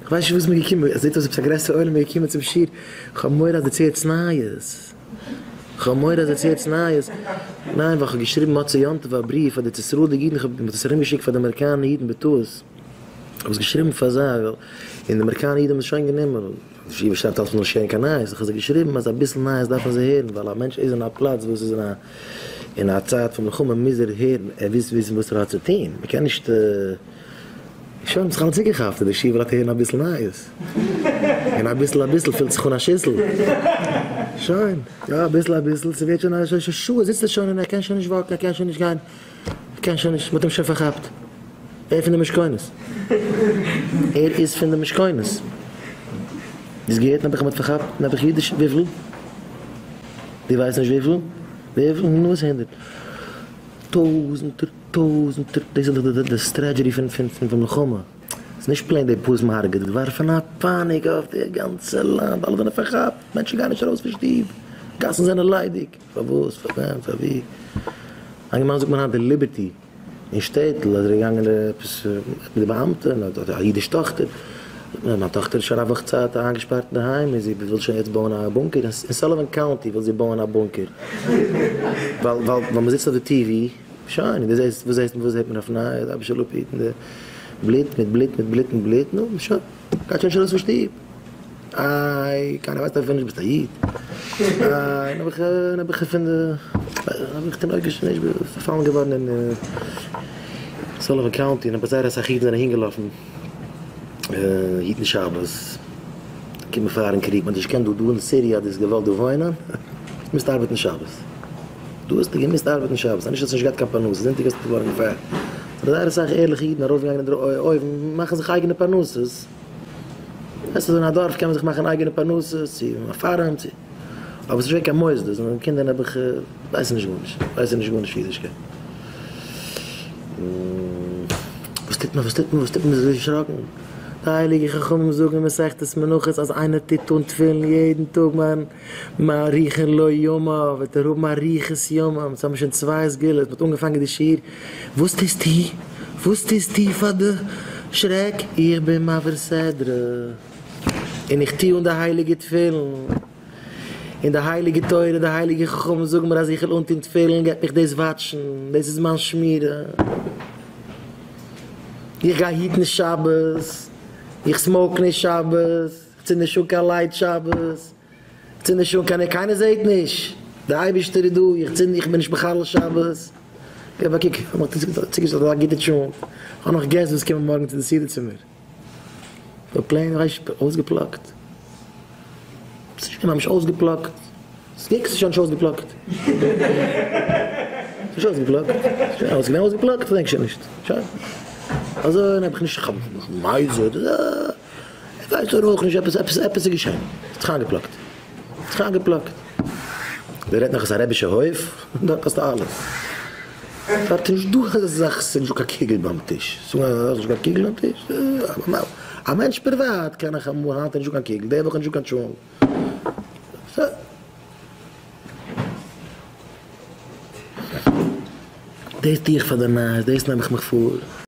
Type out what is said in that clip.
כ'ווייס נישט וואס מ'איז געקומען, עס זעט אויס עפעס א גרעסערע עולם איז געקומען צום שיעור, כ'האב מורא אז דו צוהערסט נייעס, כ'האב מורא אז דו צוהערסט נייעס, ניין ווייל כ'האב געשריבן מוצאי יום טוב א בריוו פאר די ארץ ישראל'דיגע אידן, כ'האב עס ארום געשיקט פאר די אמעריקאנע אידן בטעות, כ'האב עס געשריבן פאר זיי, און די אמעריקאנע אידן האבן עס שוין גענומען, די ישיבה שרייבט אלץ מ'זאל נישט הערן קיין נייעס, איך האב זיי געשריבן אז אביסל נייעס דארפן זיי הערן, ווייל א מענטש איז אין א פלאץ וואס איז אין א אין א צייט פון מלחמה מוז ער הערן, ער מוז וויסן וואס ער האט צו טון, מ'קען נישט. שוין, האט זיך אלע צוגעכאפט אז די שיעור וועט הערן אביסל נייעס. און אביסל אביסל פילט זיך אן א שיסל. שוין, יא אביסל אביסל, ס'ווערט שוין א שעה זיצט ער שוין און ער קען שוין נישט walk ן, ער קען שוין נישט גיין, ער קען שוין נישט, מ'האט אים שוין פארכאפט. ער פון די משכונות. ער איז פון די משכונות. האסט געהערט נעבעך מ'האט פארכאפט נעבעך אידיש וויפיל? דו ווייסט נישט וויפיל? וויפיל? נו וואס הונדערט? טויזענטער טויזענטער, דאס איז דאך די strategy פון פון מלחמה, ס'איז נישט plain די פאר וואס מ'הרג'עט, זיי ווארפן א פאניק אויף די גאנצע לאנד, אלע זענען פארכאפט, מענטשן גייען נישט ארויס פון שטוב, גאסן זענען ליידיג, פארוואס, פארווען, פארווי, א אינגערמאן זאגט מיר היינט די ליבערטי אין שטעטל אז ער איז געגאנגען עפעס מיט די באאמטע און האט א אידיש טאכטער, זאגט מיר מיין טאכטער איז שוין א וואך צייט איינגעשפארט אינדערהיים און זי וויל שוין יעצט בויען א בונקער, אין סאליווען קאונטי וויל זי בויען א בונקער, ווייל ווייל ווייל מ'זיצט אויף די TV, שוין, און דו זעסט, וואס זעסט וואס זעט מען אויף נייעס, אבי שלא אפהיטן די בלוט מיט בלוט מיט בלוט מיט בלוט, נו, שוין, גייט שוין נישט ארויס פון שטוב, איי, קיינער ווייסט אפילו נישט ביסט א איד, איי, נעבעך, נעבעך פון די, נעבעך תינוקות נישט פארפאלן געווארן אין סאליווען קאונטי, און זייער אסאך אידן זענען אהינגעלאפן היטן שבת, קומען פארן קריג, מען האט נישט געקענט דא דא אין סיריע האט דאס געוואלט דא וואוינען, מוזט ארבעטן שבת, דא האסטו געמוזט ארבעטן שבת, אז נישט האסטו נישט געהאט קיין פרנסה, זונטאג האסטו געווארן געפייערט, זענען זייער אסאך ערליכע אידן ארויפגעגאנגען אין דער אויוון מאכן זיך אייגענע פרנסות, ווייסט אז אין א דארף קען מען זיך מאכן אייגענע פרנסות, צו א פארעם, צו. אבער ס'איז נישט געווען קיין מוסדות, און קינדער נעבעך ווייסן נישט גארנישט, ווייסן נישט גארנישט פון אידישקייט. וואס טוט מען, וואס טוט מען, וואס טוט מען, מ'איז אזוי דערשראקן. די הייליגע חכמים זאגן אין מסכת מנחות אז איינער טוט אן תפילין יעדן טאג מיין מאריכין לו ימיו, וועט ער האבן אריכות ימים, אונז האבן שוין צוויי סגולות, מ'האט אנגעפאנגען די שיעור, וואס טוסטו? וואס טוסטו פאר די שרעק? איך בין מעביר סדרה. און איך טו אן די הייליגע תפילין, און די הייליגע תורה, די הייליגע חכמים זאגן מיר אז איך זאל אנטון תפילין, גייט מיך דאס וואטשן, דאס איז מיין שמירה. איך גיי היטן שבת, איך smoke נישט שבת, איך צינד נישט אן קיין light שבת, איך צינד נישט אן קיין, קיינער זעט נישט, דער אייבערשטער איז דא, איך צינד, איך בין נישט מחלל שבת. געב א קוק, איך האב מיך צוגעשטעלט אזא גוטע טשולנט, איך האב נאך געסט וואס קומען מארגן צו די סעודה צו מיר. כ'האב plain ווייס אויסגעפלאגט. ס'איז נישט ממש אויסגעפלאגט. ס'איז שוין נישט אויסגעפלאגט. ס'איז נישט אויסגעפלאגט. ס'איז געווען אויסגעפלאגט? כ'דענק שוין נישט. שוין. אזוי נעבעך נישט כ'האב מייזער. איך ווייס דאך אויך נישט עפעס עפעס עפעס איז געשען. ס'האט זיך איינגעפלאגט. ס'האט זיך איינגעפלאגט. ווער רעדט נאך עס א רעבישע הויף, דארט האסטו אלעס. דארט איז נישט דא אזא זאך ס'איז נישט דא קיין קוגל ביים טיש. זאגן אז ס'איז נישט דא קיין קוגל ביים טיש? א מענטש פריוואט קען איך אמאל, היינט איז נישט דא קיין קוגל, די וואך איז נישט דא קיין טשולנט. דאס טו איך פאר די נייעס, דאס נעם איך מיך פאר.